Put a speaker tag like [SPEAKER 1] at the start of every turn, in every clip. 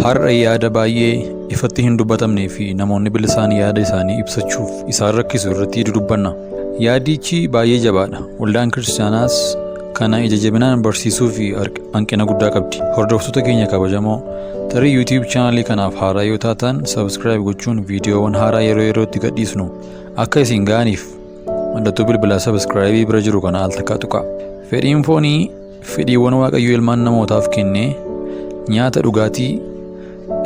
[SPEAKER 1] Har'a yaada baay'ee ifatti hin dubbatamnee fi namoonni bilisaan yaada isaanii ibsachuuf isaan rakkisu irratti dudubbanna. Yaadichi baay'ee jabaadha. Waldaan kiristaanaas kana ija jabinaan barsiisuu fi hanqina guddaa qabdi. Hordoftoota keenya kabajamoo, tarii YouTube chaanalii kanaaf haaraa yoo taatan subscribe gochuun viidiyoowwan haaraa yeroo yerootti gadhiisnu akka isin ga'aniif mallattoo bilbilaa subscribe bira jiru kana al takkaa tuqaa. Fedhiin foonii fedhiiwwan Waaqayyo ilmaan namootaaf kenne nyaata, dhugaatii,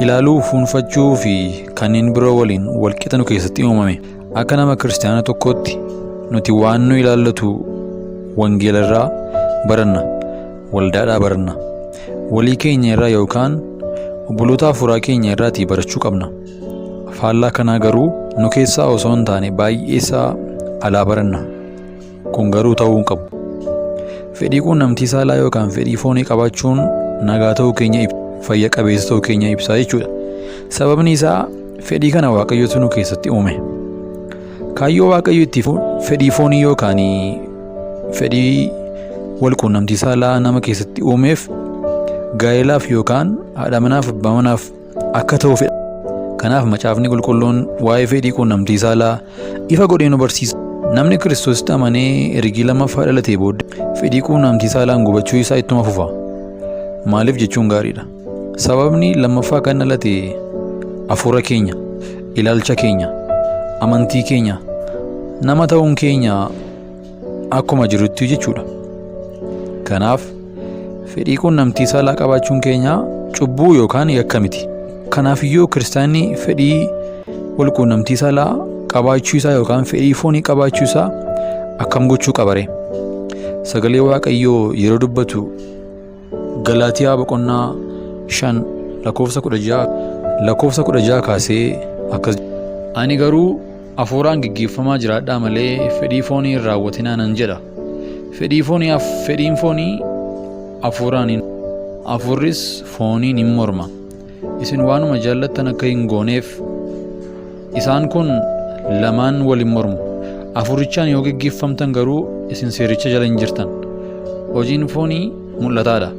[SPEAKER 1] ilaaluu, fuunfachuu fi kanneen biroo waliin walqixa nu keessatti uumame. Akka nama kiristaana tokkootti nuti waan nu ilaallatu wangeela irraa baranna, waldaadhaa baranna, walii keenya irraa yookaan obboloota hafuuraa keenya irraatii barachuu qabna. Faallaa kanaa garuu nu keessaa osoo hin taane baay'ee isaa alaa baranna. Kun garuu ta'uu hin qabu. Fedhii quunnamtii saalaa yookaan fedhii foonii qabaachuun nagaa ta'uu keenya ibsa, fayya qabeessa ta'uu keenya ibsa jechuudha. Sababni isaa fedhii kana Waaqayyotu nu keessatti uume. Kaayyoo Waaqayyo itti fedhii foonii yookaan fedhii wal quunnamtii saalaa nama keessatti uumeef gaa'elaaf yookaan haadha manaaf abbaa manaaf akka ta'u fedha. Kanaaf macaafni qulqulluun waa'ee fedhii quunnamtii saalaa ifa godhee nu barsiisa. Namni Kiristoositti amanee ergii lammaffaa dhalatee booddee fedhii quunnamtii saalaan gubachuu isaa ittuma fufa. Maaliif jechuun gaariidha. Sababni lammaffaa kan dhalate hafuura keenya, ilaalcha keenya, amantii keenya, nama ta'uun keenya akkuma jirutti jechuudha. Kanaaf fedhii quunnamtii saalaa qabaachuun keenya cubbuu yookaan yakka miti. Kanaafiyyuu kiristaanni fedhii wal quunnamtii saalaa qabaachuu isaa yookaan fedhii foonii qabaachuu isaa akkam gochuu qabare? Sagalee Waaqayyoo yeroo dubbatu Galaatiyaa boqonnaa 5 lakkoofsa 16 lakkoofsa 16 kaasee akkas. Ani garuu hafuuraan geggeeffamaa jiraadhaa malee fedhii foonii hin raawwatinaa nan jedha. Fedhii foonii fedhiin foonii hafuuraan hin hafuurris fooniin hin morma. Isin waanuma jaallattan akka hin gooneef isaan kun lamaan wal hin mormu. Hafuurichaan yoo geggeeffamtan garuu isin seericha jala hin jirtan. Hojiin foonii mul'ataadha.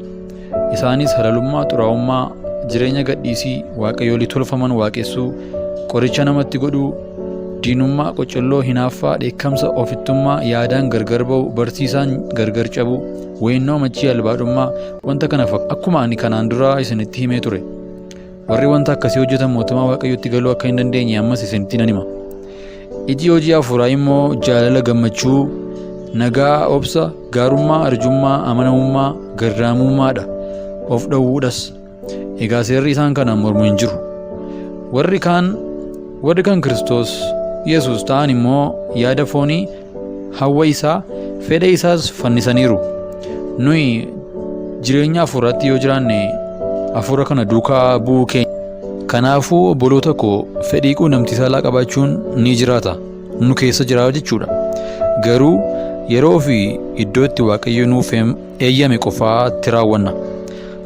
[SPEAKER 1] Isaanis halalummaa, xuraa'ummaa, jireenya gadhiisii, waaqayyoolii tolfaman waaqessuu, qoricha namatti godhuu, diinummaa, qocolloo, hinaaffaa, dheekkamsa, ofittummaa, yaadaan gargar ba'uu, barsiisaan gargar cabuu, weennoo, machii, albaadhummaa, wanta kana akkuma ani kanaan dura isinitti himee ture. Warri wanta akkasii hojjetan mootummaa Waaqayyootti galuu akka hin dandeenye ammas isinitti nan hima. Iji hojii hafuuraa immoo jaalala, gammachuu, nagaa, obsa, gaarummaa, arjummaa, amanamummaa, garraamummaadha. Of dhowwuudhas. Egaa seerri isaan kanaan mormu hin jiru. Warri kaan warri kan Kiristoos Yesuus ta'an immoo yaada foonii, hawwa isaa, fedha isaas fannisaniiru. Nuyi jireenya hafuuraatti yoo jiraanne hafuura kana duukaa bu'uu keenya. Kanaafuu obboloota koo, fedhii quunnamtii saalaa qabaachuun ni jiraata. Nu keessa jira jechuudha. Garuu yeroo fi iddoo itti Waaqayyo nuuf eeyyame qofaatti raawwanna.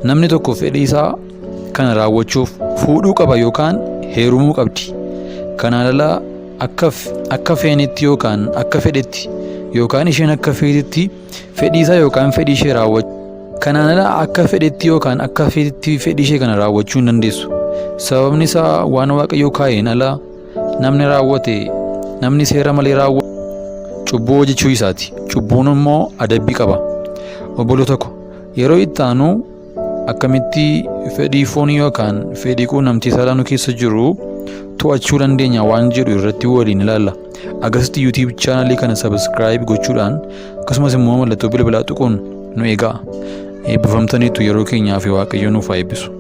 [SPEAKER 1] Namni tokko fedhii isaa kana raawwachuuf fuudhuu qaba yookaan heerumuu qabdi. Kanaan ala akka feenetti yookaan akka fedhetti yookaan isheen akka feetetti fedhii isaa yookaan fedhii ishee raawwachuu. Kanaan ala akka fedhetti yookaan akka feetetti fedhii ishee kana raawwachuu hin dandeessu. Sababni isaa waan Waaqayyo kaa'een ala namni raawwate, namni seera malee raawwate cubbuu hojjechuu isaati. Cubbuun immoo adabbii qaba. Obboloota ko, yeroo itti aanu akkamitti fedhii foonii yookaan fedhii quunnamtii saalaa nu keessa jiru to'achuu dandeenya waan jedhu irratti waliin ilaalla. Akkasitti YouTube chaanalii kana subscribe gochuudhaan akkasumas immoo mallattoo bilbilaa tuquun nu eegaa. Eebbifamtaniitu, yeroo keenyaa fi Waaqayyo nuuf haa eebbisu.